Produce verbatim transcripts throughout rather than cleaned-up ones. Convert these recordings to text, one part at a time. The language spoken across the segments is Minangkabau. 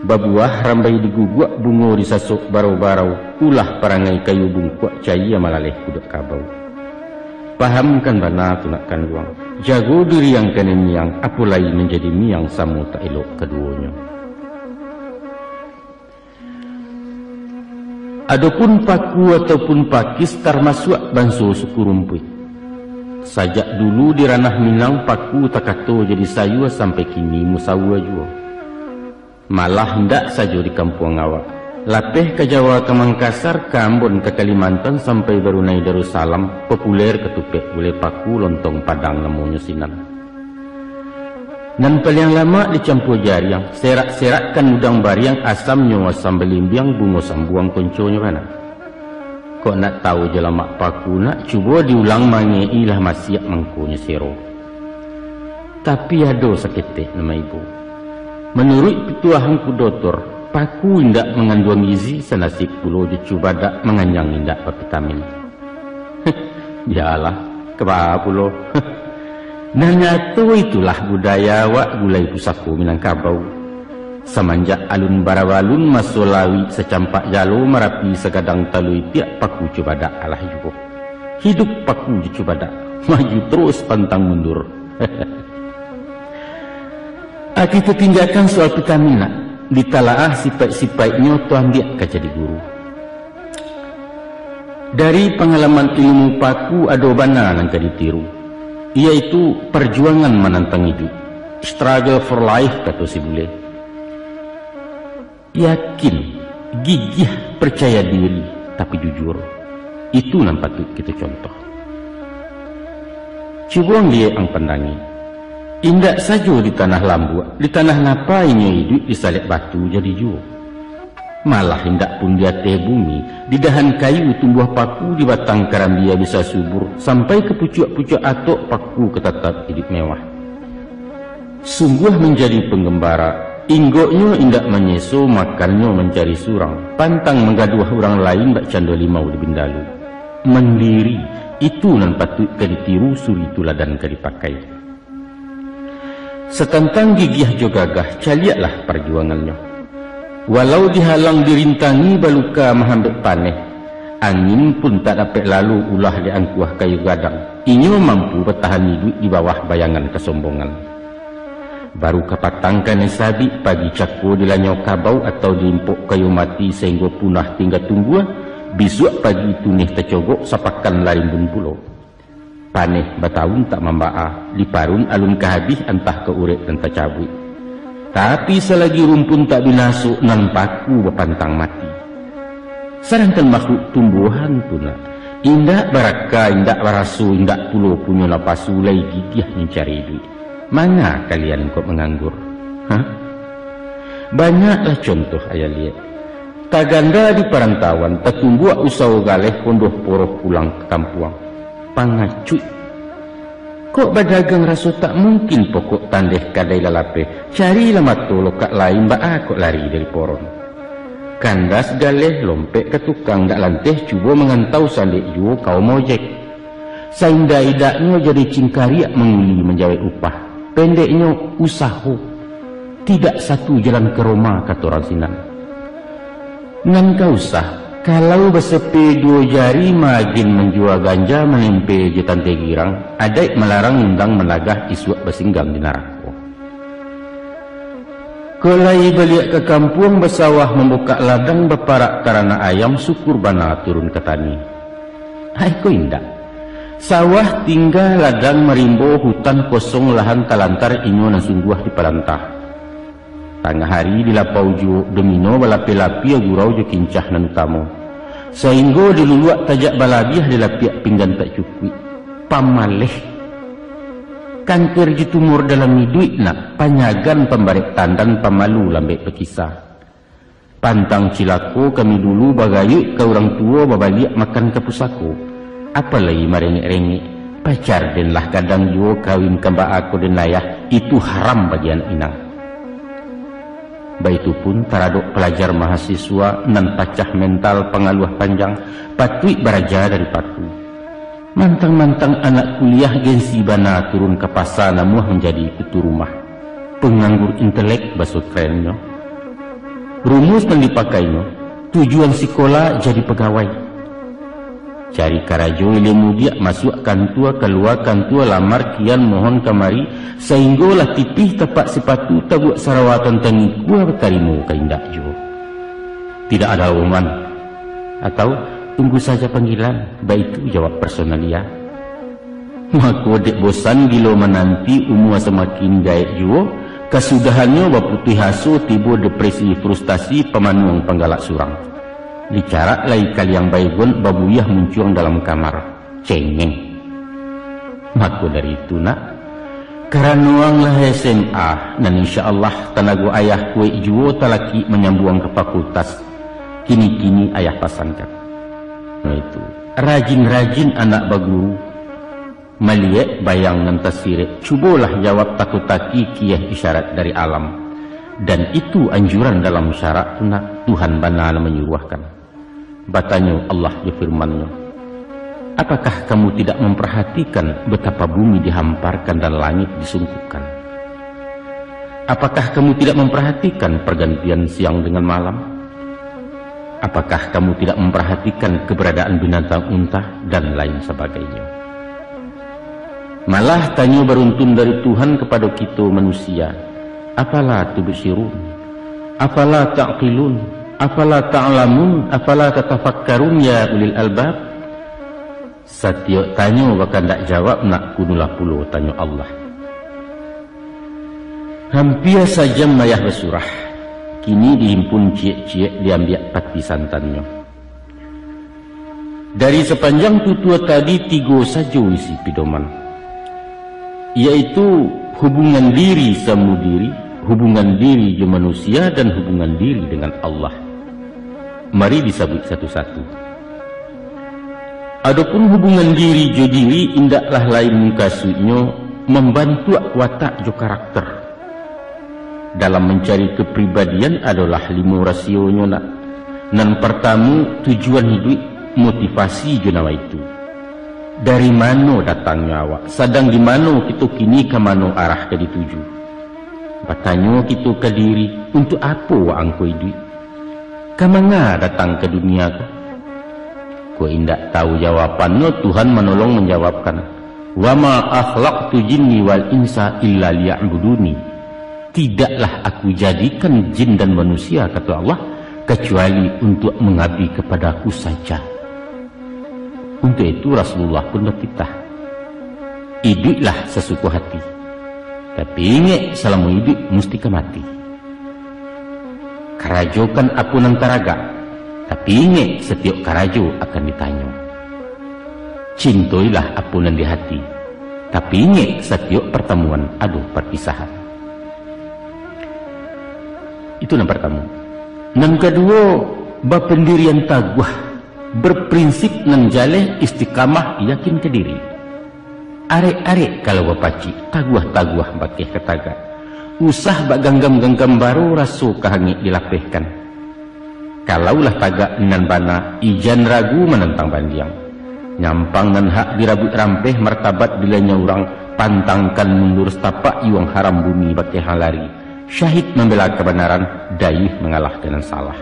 Babuah rambai diguguak, bungo disasok barau-barau, ulah parangai kayu bungkuak, cayia malaleh kuduak kabau. Pahamkan bana tu nak kanduang, jago diri ang kanai miang, apo lai manjadi miang samo tak elok kaduonyo. Adopun paku ataupun pakis tarmasuak banso suku rumpuik. Sajak dulu di ranah Minang paku takato jadi sayua sampai kini musaua juo. Malah indak sajo di kampuang awak. Lapeh ka Jawa, ka Mangkasar, ka Ambon, ka Kalimantan, sampai Barunai Darussalam, populer katupek gulai paku lontong Padang namonyo sinan. Nan paliang lamak dicampua jariang, serak-serakkan udang bariang, asamnyo asam balimbiang, bungo sambuang konconyo bana. Kok nak tahu jo lamak paku nak, cubo diulang mangei lah masiak mangkonyo sero. Tapi ado saketek nan maibo. Manuruik pituah angku dotor, paku indak manganduang gizi, sanasib pulo jo cubadak, manganyang indak bapitamin. Bialah, ka baa pulo. Nan nyato itulah budaya awak gulai pusako Minangkabau. Samanjak alun barabalun, maso lawik sacampak jalo, Marapi sagadang talua itiak, paku cubadak alah juo. Hidup paku jo cubadak, maju terus pantang mundur. Ah, kito tinggakan soal pitamin nak, ditalaah sipaik-sipaiknyo tu ambiak ka jadi guru. Dari pangalaman ilmu paku ado bana nan ka ditiru, iyaitu parjuangan manantang iduik, struggle for life, kato si bule. Yakin, gigiah, parcaya diri, tapi jujur. Itu nan patuik kito contoh. Cubo ang liek, ang pandangi. Indak sajo di tanah lambuak, di tanah napa inyo iduik, di salek batu jadi juo. Malah indak pun di ateh bumi, di dahan kayu tumbuah paku, di batang karambia bisa subur, sampai ka pucuak-pucuak atok paku ka tatap iduik mewah. Sungguah manjadi panggambara, inggoknyo indak manyeso, makannyo mancari surang, pantang manggaduah urang lain, bakcando limau di bindalu. Mandiri, itu nan patuik ka ditiru, suri tuladan ka dipakai. Satantang gigiah jo gagah, caliaklah parjuangannyo. Walau dihalang dirintangi, baluka mahambek paneh, angin pun tak dapek lalu, ulah diangkuah kayu gadang, inyo mampu batahan iduik di bawah bayangan kasombongan. Baru kapatang kanai sabik, pagi cako dilanyau kabau atau diimpok kayu mati sainggo punah tingga tunggua, bisuak pagi tuneh tacogok, sapakan lah rimbun pulo. Paneh batahun tak mambaa, diparun alun ka habih, antah ka urek nan tacabuik. Tapi salagi rumpun tak binaso, nan paku bapantang mati. Sadangkan makhluk tumbuahan tu nak, indak baraka, indak baraso, indak pulo punyo napasu, lai gigiah mancari iduik. Manga kalian kok manganggur? Hah? Banyaklah contoh ayah liek. Tagando di parantauan, tatumbuak usaho galeh, hondoh poroh pulang ka kampuang. Pangacuik. Kok badagang raso tak mungkin, pokok tandeh kadai lah lapeh, carilah mato lokak lain, baa kok lari dari poron. Kandas galeh, lompek ka tukang, dak lanteh cubo mangantau, sandek juo kaum ojek. Saindak-indaknyo jadi cingkariak, manguli manjawek upah. Pendeknyo, usaho. Tidak satu jalan ka Roma, kato urang sinan. Nan ka usah, kalau basepe duo jari, maagiah manjua ganja, manempe jo tanteh girang, adaik malarang, undang managah, isuak basinggang di narako. Kok lai baliak ka kampuang, basawah, mambukak ladang, baparak taranak ayam, syukur bana turun ka tani. Ai ko indak. Sawah tingga, ladang marimbo, hutan kosong, lahan talantar, inyo nan sungguah dipalantah. Tangah ari di lapau juo, domino balapeh-lapeh, gurau jo kincah nan utamo. Sainggo di luluak tajak balabiah, di lapiak pinggan tak cukuik. Pamaleh. Kanker jo tumor dalam iduik nak, panyagan, pambarek tandan, pamalu lambek bakisa. Pantang cilako kami dulu, bagayuik ka urang tuo, babaliak makan ka pusako. Apalai marengek-rengek, pacar den lah gadang juo, kawin ka baa ko den ayah, itu haram bagi anak inang. Baitu pun taradok palajar mahasiswa nan pacah mental, pangaluah panjang, patuik baraja dari paku. Mantang-mantang anak kuliah, gengsi bana turun ka pasa, namuah manjadi kutu rumah. Panganggur intelek, baso kerennyo. Rumus nan dipakainyo, tujuan sikola jadi pagawai. Cari karajo ilia mudiak, masuak kantua, kalua kantua, lamar kian, mohon kamari, sainggo lah tipih tapak sipatu, tabuak sarawa tantang ikua, batarimo kaindak juo. Tidak ada lowongan, atau tunggu saja panggilan, baitu jawab personalia. Mako, dek bosan gilo mananti, umua samakin gaek juo, kasudahannyo baputuih aso, tibo depresi frustasi, pamanuang panggalak surang. Dicarak lai kaliang Baygon, babuyah muncuang dalam kamar. Cengeng. Mako dari itu, nak, karano ang lah S M A, nan insya Allah tanago ayah kuaik juo talakik manyambuang ka fakultas. Kini-kini ayah pasankan. Nah itu, rajin-rajin anak baguru, maliek bayang nan tasirek, cubolah jawab tako-taki kieh isyarat dari alam. Dan itu anjuran dalam syarak tu, nak, Tuhan bana nan manyuruahkan. Batanyo Allah jo firman-Nyo, "Apakah kamu tidak memperhatikan betapa bumi dihamparkan dan langit disungkupkan? Apakah kamu tidak memperhatikan pergantian siang dengan malam? Apakah kamu tidak memperhatikan keberadaan binatang unta?" Dan lain sabagainyo. Malah tanyo baruntun dari Tuhan kapado kito manusia, "Afala tubsirun? Afala ta'qilun? Afala ta'lamun? Afala tatafakkarun ya ulil albab?" Satiok tanyo bakandak jawab, nak, kunulah pulo tanyo Allah. Hampia sajam ayah basurah, kini dihimpun ciek-ciek, diambiak pati santannyo. Dari sapanjang tutua tadi, tigo sajo isi pidoman, yaitu hubungan diri samo diri, hubungan diri jo manusia, dan hubungan diri dengan Allah. Mari disabuik satu-satu. Adopun hubungan diri jo diri, indaklah lain mukasuiknyo mambantuak watak jo karakter. Dalam mancari kapribadian adolah limo rasionyo, nak. Nan partamo, tujuan iduik, motivasi jo nawaitu. Dari mano datangnyo awak, sadang di mano kito kini, ka mano arah ka dituju? Batanyo kito ka diri, untuak apo angko iduik? Ka manga datang ka dunia ko? Kok indak tahu jawabannyo, Tuhan manolong manjawabkan, "Wa ma khalaqtul jinna wal insa illa liya'budun." "Tidaklah Aku jadikan jin dan manusia," kato Allah, "kacuali untuak mangabdi kapada-Ku saja." Untuak itu Rasulullah pun batitah, "Iduiklah sasuko hati, tapi ingek, salamo iduik musti ka mati. Karajokan apo nan taragak, tapi ingek, satiok karajo akan ditanyo. Cintoilah apo nan di hati, tapi ingek, satiok partamuan ado parpisahan." Itu nan partamo. Nan kaduo, bapandirian taguah, berprinsip nan jaleh, istiqamah, yakin ka diri. Arek-arek kalau bapacik, taguah-taguah bakeh ka tagak. Usah bak ganggam-ganggam baro, raso ka hangek dilapehkan. Kalau lah tagak nan bana, ijan ragu manantang bandiang. Nyampang nan hak dirabuik rampeh, martabat dilanyau urang, pantangkan mundur satapak, iwang haram bumi bakeh ang lari. Syahid mambela kabanaran, dayuih mangalahkan nan salah.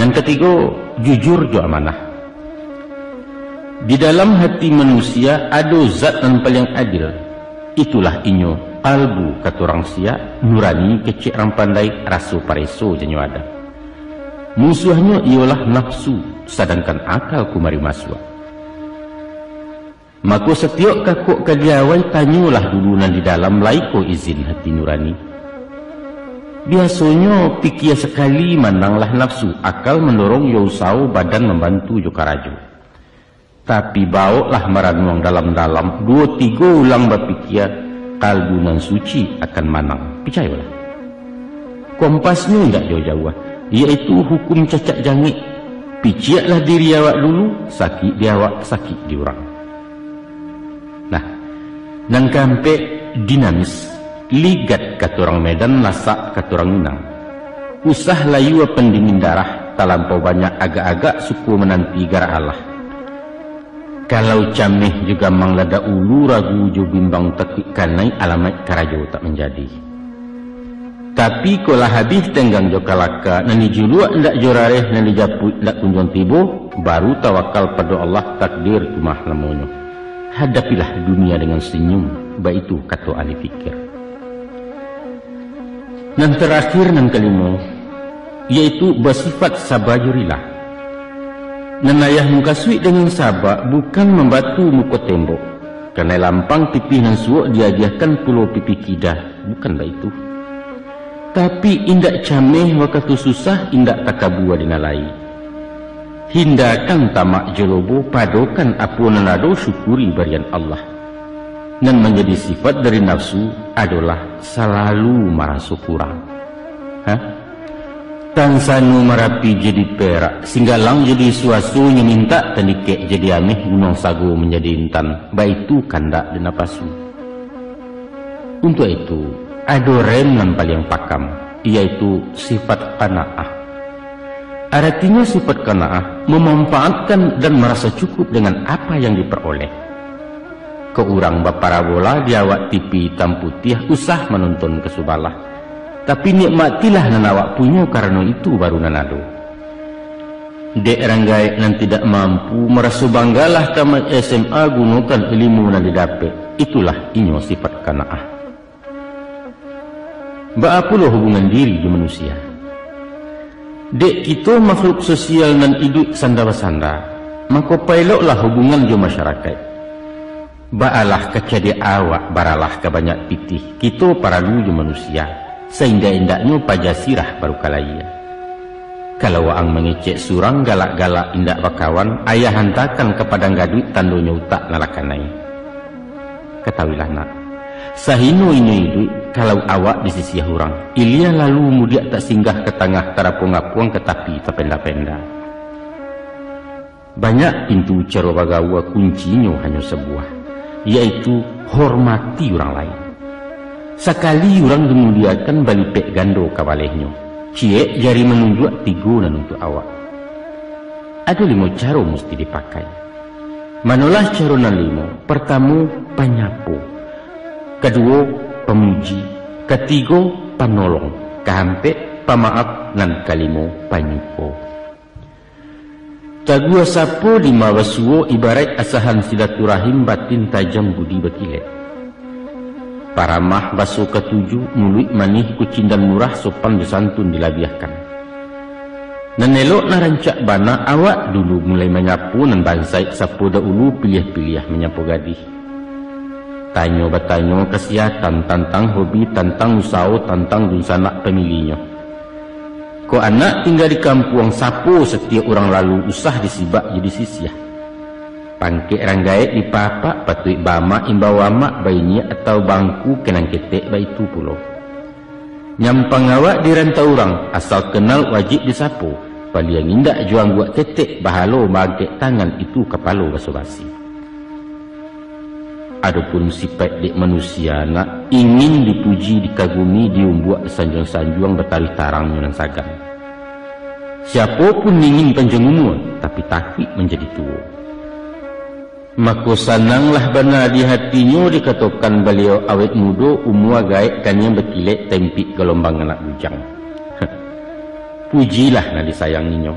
Nan katigo, jujur jo amanah. Di dalam hati manusia ado zat nan paliang adil. Itulah inyo, kalbu kato urang siak, nurani kecek urang pandai, raso pareso janyo ada. Musuahnyo iyolah nafsu, sadangkan akal kumari masuak. Mako, satiok kakok ka diawai, tanyolah dulu nan di dalam, lai ko izin hati nurani. Biasonyo, pikia sakali mananglah nafsu, akal mandorong jo usaho, badan mambantu jo karajo. Tapi, bawoklah maranuang dalam-dalam, duo tigo ulang bapikia, kalbu nan suci akan manang. Picayolah. Kompasnyo indak jauah-jauah, yaitu hukum cacak jangek. Piciaklah diri awak dulu, sakik di awak, sakik di urang. Nah, nan kaampek, dinamis, ligat kato urang Medan, lasak kato urang Minang. Usah layua pandingin darah, talampau banyak agak-agak, suko mananti garak Allah. Kalau cameh jo gamang ladak ulu, ragu jo bimbang takuik kanai, alamaik karajo tak manjadi. Tapi, kok lah habih tenggang jo kalaka, nan dijuluak indak jo rareh, nan dijapuik indak kunjuang tibo, baru tawakal pado Allah, takdir tu mah namonyo. Hadapilah dunia dengan senyum, baitu kato ahli fikir. Nan tarakhir, nan kalimo, yaitu basifat saba jo rila. Nan ayah mukasuik dengan saba bukan mambatu muko tembok, kanai lampang pipih nan suok diagiahkan pulo pipih kidah, bukan baitu. Tapi, indak cameh wakatu susah, indak takabua dinalai. Hindakan tamak jo lobo, padokan apo nan ado, syukuri barian Allah. Nan manjadi sifat dari nafsu adolah salalu maraso kurang. Ha? Tansano Marapi jadi perak, Singgalang jadi suaso, nyo mintak tandikek jadi ameh, Gunuang Sago manjadi intan, baitu kandak di napasu. Untuak itu, ado rem nan paliang pakam, yaitu sifat qanaah. Aratinyo sifat qanaah, mamampaatkan dan marasa cukup dengan apa yang diperoleh. Kok urang baparabola di awak T V itam putiah, usah manonton ka subalah. Tapi nikmatilah nan awak punyo, karano itu baru nan ado. Dek rang gaek nan tidak mampu, maraso banggalah tamat S M A, gunokan ilimu nan didapek. Itulah inyo sifat qanaah. Baa pulo hubungan diri jo manusia? Dek kito makhluk sosial nan iduik sanda basanda, mako paeloklah hubungan jo masyarakaik. Baalah ka cadiak awak, baralah ka banyak pitih, kito paralu jo manusia, saindak-indaknyo paja sirah baru ka layie. Kalau waang mangecek surang galak-galak indak bakawan, ayah antakan ka padang gaduik, tandonyo utak nan lah kanai. Katahuilah nak, sahino inyo iduik, kalau awak disisiah urang, ilia lalu mudiak tak singgah ka tangah, tarapuang-apuang ka tapi tapenda-penda. Banyak pintu caro bagaua, kuncinyo hanyo sabuah, yaitu hormati urang lain. Sakali urang dimuliakan, balipek gando kabalehnyo, ciek jari manunjuak, tigo nan untuak awak. Ado limo caro musti dipakai. Manolah caro nan limo? Partamo, panyapo. Kaduo, pamuji. Katigo, panolong. Kaampek, pamaaf. Nan kalimo, panyuko. Taguah sapo lima basuo, ibaraik asahan silaturahim, batin tajam budi bakilek. Paramah baso katuju, muluik manih kucindan murah, sopan jo santun dilabiahkan. Nan elok nan rancak bana, awak dulu mulai manyapo nan bansaik, sapo daulu piliah-piliah manyapo gadih. Tanyo batanyo kasihatan, tantang hobi, tantang usaho, tantang dunsanak familinyo. Kok anak tingga di kampuang, sapo satiok urang lalu, usah disibak jo disisiah. Pangkek rang gaek dipaapak, patuik baamak imbau amak, bainiak atau bangku, ka nan ketek baitu pulo. Nyampang awak di rantau urang, asal kenal wajib disapo, paliang indak jo angguak ketek, bahalo maangkek tangan, itu kapalo baso-basi. Adopun sipaik dek manusia, nak ingin dipuji, dikagumi, diumbuak, disanjuang-sanjuang, bataruih tarangnyo nan sagan. Siapo pun ingin panjang umua, tapi takuik manjadi tuo. Mako, sananglah bana di hatinyo dikatokan baliau awet mudo, umua gaek kaniang bakilek, tempik galombang anak bujang. Pujilah nan disayanginyo.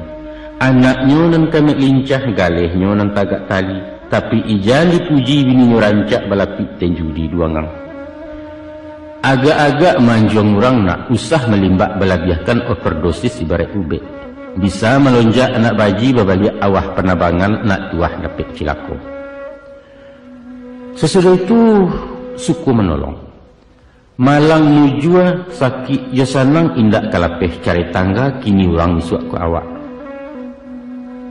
Anaknyo nan kamek lincah, galehnyo nan tagak tali, tapi ijan dipuji bininyo rancak, balapik tenju di duangang. Agak-agak manjuang urang nak usah malimbak balabiahkan, overdosis ibaraik ubek. Bisa malonjak anak baji, babaliak awah panabangan, nak tuah dapek cilako. Sasudah itu, suko manolong. Malang mujua, sakik jo sanang, indak ka lapeh carai tangga, kini urang isuak ko awak.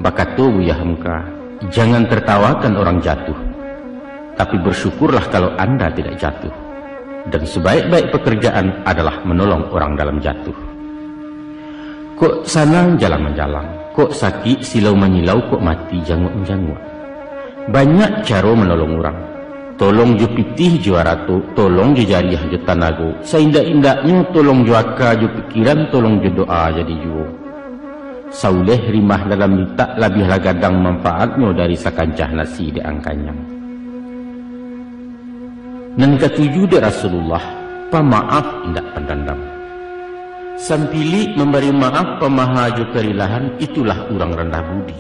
Bakato Buya Hamka, "Jangan tertawakan orang jatuh, tapi bersyukurlah kalau anda tidak jatuh. Dan sebaik-baik pekerjaan adalah menolong orang dalam jatuh." Kok sanang jalang manjalang, kok sakik silau manyilau, kok mati janguak manjanguak. Banyak caro manolong urang. Tolong jo pitih jo arato, tolong jo jariah jo tanago, saindak-indaknyo tolong jo aka jo pikiran, tolong jo doa jadi juo. Sauleh rimah dalam litak, labiahlah gadang manfaatnyo dari sakancah nasi dek angkanyang. Nan katuju dek Rasulullah, pamaaf indak pandandam. Sampilik mambari maaf pamaha jo karilahan, itulah urang randah budi.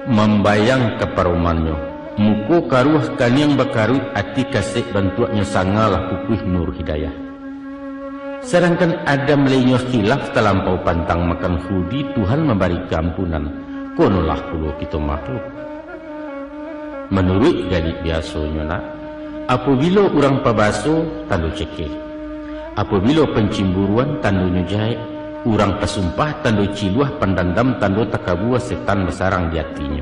Mambayang ka paromannyo, muko karuah kaniang bakaruik, ati kasek bantuaknyo sangalah pupuih nur hidayah. Sadangkan Adam lai nyo khilaf talampau pantang makan khuldi, Tuhan mambari kaampunan, konolah pulo kito makhluk. Manuruik galik biasonyo nak, apabilo urang pabaso, tando cekeh. Apabilo pancimburuan, tandonyo jahek. Urang pasumpah, tando ciluah, pandandam, tando takabua setan basarang di atinyo.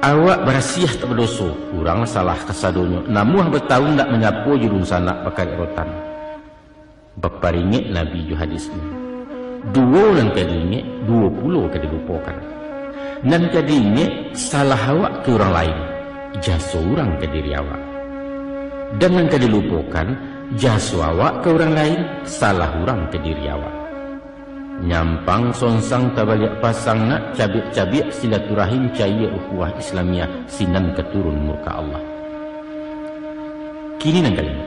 Awak barasiah tak badoso, urang salah kasadonyo, namuah batahun ndak manyapo jo dunsanak bakarek rotan. Baparingek Nabi jo hadisnyo, duo nan ka diingek, duo pulo ka dilupokan. Nan ka diingek, salah awak ka urang lain, jaso urang ka diri awak. Dan nan ka dilupokan, jaso awak ka urang lain, salah urang ka diri awak. Nyampang sonsang tabaliak pasang nak, cabiak-cabiak silaturahim, cayia ukhuwah Islamiah, sinan ka turun murka Allah. Kini nan kalimo.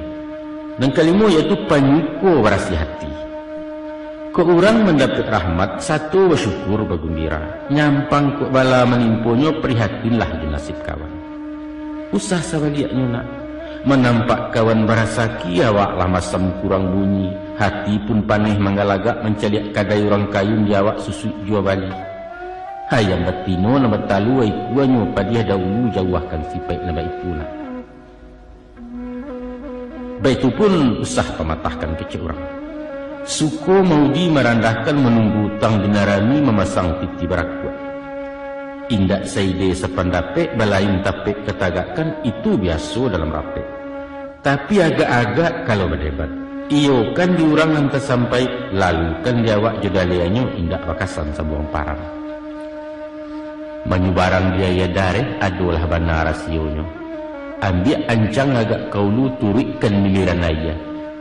Nan kalimo yaitu panyuko barasiah hati. Kok urang mandapek rahmat, sato basyukur bagumbira. Nyampang kok bala manimponyo, prihatinlah jo nasib kawan. Usah sabaliaknyo nak. Manampak kawan barasaki, awak lah masam kurang bunyi, hati pun paneh manggalagak mancaliak kadai urang kayun di awak susuik jua bali. Ayam batino nan batalua ikuanyo, padiah dahulu jauahkan sipaik nan baitu nak. Baitu pun usah pamatahkan kecek urang. Suko maudi marandahkan, manunggu utang dinarani, mamasang titi barakuak. Indak saide sapandapek, balain tapek katagakkan, itu biaso dalam rapek. Tapi agak-agak kalau badebat, iyokan di urang nan tasampai, lalukan di awak jo dalianyo, indak bakasan sabuang parang. Manyubarang di aia dareh, adolah bana rasionyo. Ambiak ancang agak ka ulu, turuikkan miliran aia.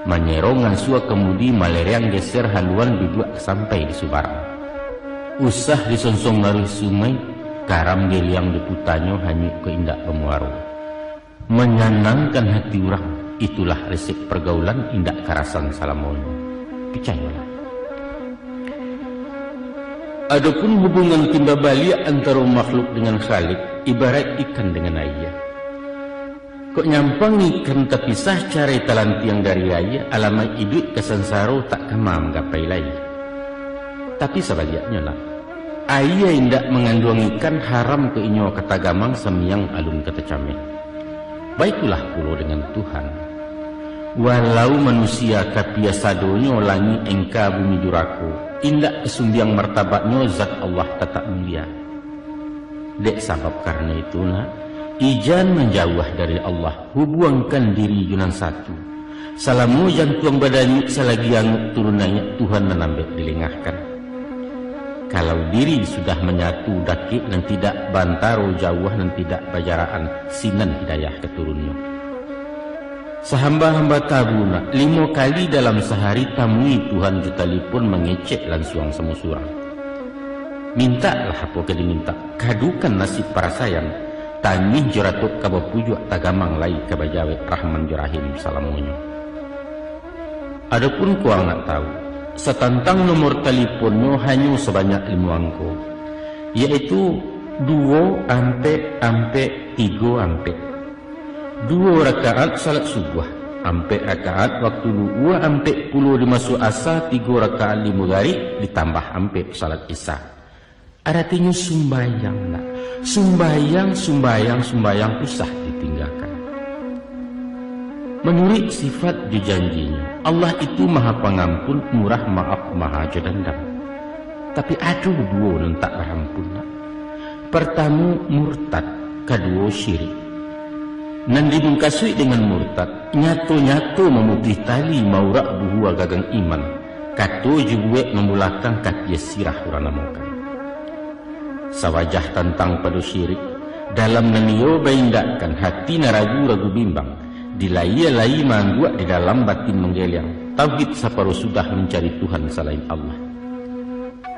Manyerong ansua kamudi, malereang geser haluan, duduak sampai di subarang. Usah disonsong aruih sungai, karam geliang diputanyo, hanyuik ko indak bamuaro. Manyanangkan hati urang, itulah resep pargaulan, indak karasan salamonyo. Picayolah. Adopun hubungan timba baliak antaro makhluk dengan Khalik, ibaraik ikan dengan aia. Kok nyampang ikan tapisah, carai talantiang dari aia, alamaik iduik ka sansaro, tak kama manggapai lai. Tapi sabaliaknyo nak, aia indak manganduang ikan, haram ka inyo ka tagamang, samiang alun ka tacameh. Baitulah pulo dengan Tuhan. Walau manusia kapia sadonyo, langik engka bumi durako, indak tasumbiang martabatnyo, zat Allah tatak mulia. Dek sabab karano itu nak, ijan manjauah dari Allah, hubuangkan diri jo nan satu. Salamo jantuang badanyuik, salagi anguk turun naiak, Tuhan nan ambek dilengahkan. Kalau diri sudah manyatu, dakek nan tidak baantaro, jauah nan tidak bajarakan, sinan hidayah ka turunnyo. Sahamba-hamba tabu nak, limo kali dalam sahari, tamui Tuhan jo talipon, mangecek lansuang samo surang. Mintaklah apo ka dimintak, kadukan nasib parasaian, tangih jo ratok ka bapujuak, tagamang lai ka bajawek, Rahman jo Rahim salamonyo. Adopun kok ang nak tahu, satantang nomor taliponnyo hanyo sabanyak limo angko, yaitu duo ampek ampek tigo ampek. Duo rakaat salat subuah, ampek rakaat waktu luhua, ampek pulo di masuak asa, tigo rakaat di mugarib, ditambah ampek salat isya. Aratinyo sumbayang nak. Sumbayang, sumbayang, sumbayang, usah ditinggakan. Manuruik sifat jo janjinyo, Allah itu Maha Pangampun, Murah Maaf, Maha jo Dandam. Tapi ado duo nan tak barampun nak. Partamo murtad, kaduo syirik. Nan dimukasuik dengan murtad, nyato-nyato mamutuih tali, maurak buhua gagang iman, kato jo buwek mambulakang, kapia sirah urang namokan. Sawajah tantang pado syirik, dalam nan iyo baindakkan, hati nan ragu-ragu bimbang, di lahia lai maangguak, di dalam batin manggeliang, tauhid saparo sudah, mancari Tuhan salain Allah.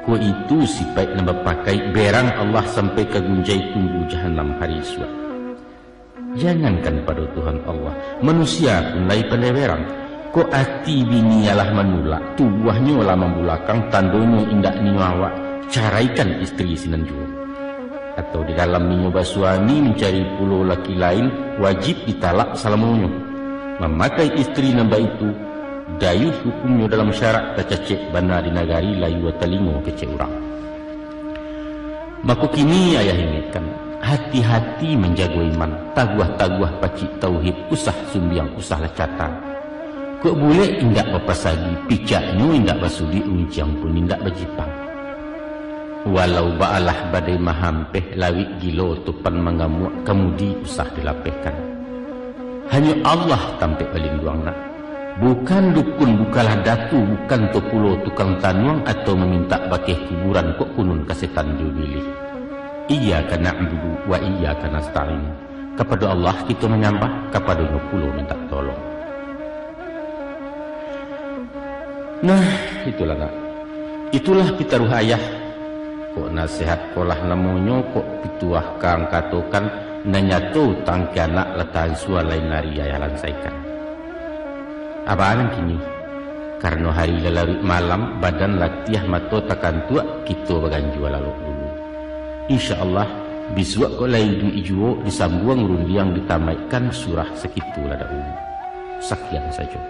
Ko itu sipaik nan bapakaik, berang Allah sampai ka gunjai, tunggu jahanam hari isuak. Jangankan pado Tuhan Allah, manusia pun lai pandai berang. Kok ati bini alah manulak, tubuahnyo lah mambulakang, tandonyo indak nio awak, caraikan istri sinan juo. Atau di dalam inyo basuami mancari pulo laki lain, wajib ditalak salamonyo. Mamakai istri nan baitu, dayuh hukumnyo dalam syarak tacacek bana di nagari layua talingo kecek urang. Mako kini ayah ingekkan, hati-hati manjago iman, taguah-taguah pacik tauhid, usah sumbiang, usah lacatan. Kok bulek indak bapasagi, picaknyo indak basulik, runciang pun indak bajipang. Walau baalah badai mahampeh, lawik gilo topan mangamuak, kamudi usah dilapehkan. Hanyo Allah tampek balinduang nak. Bukan dukun, bukanlah datu, bukan tu pulo tukang tanuang atau mamintak bakeh kuburan kok kunun ka setan jo bilih. Iyyaka na'budu wa iyyaka nasta'in. Kapado Allah kito manyambah, kapado-Nyo pulo mintak tolong. Nah, itulah nak. Itulah pitaruah ayah. Kok nasihat ko lah namonyo, kok pituah kang katokan, nan nyato tangke anak lah tansua lain ari ayah lansaikan. Abah nan kini, karano hari lah laruik malam, badan latiah, mato takantuak, kito baganjua lalok dulu. Insya Allah, bisuak kok lai iduik juo, disambuang rundiang, ditamaikkan surah sakitu lah dahulu. Sakian sajo.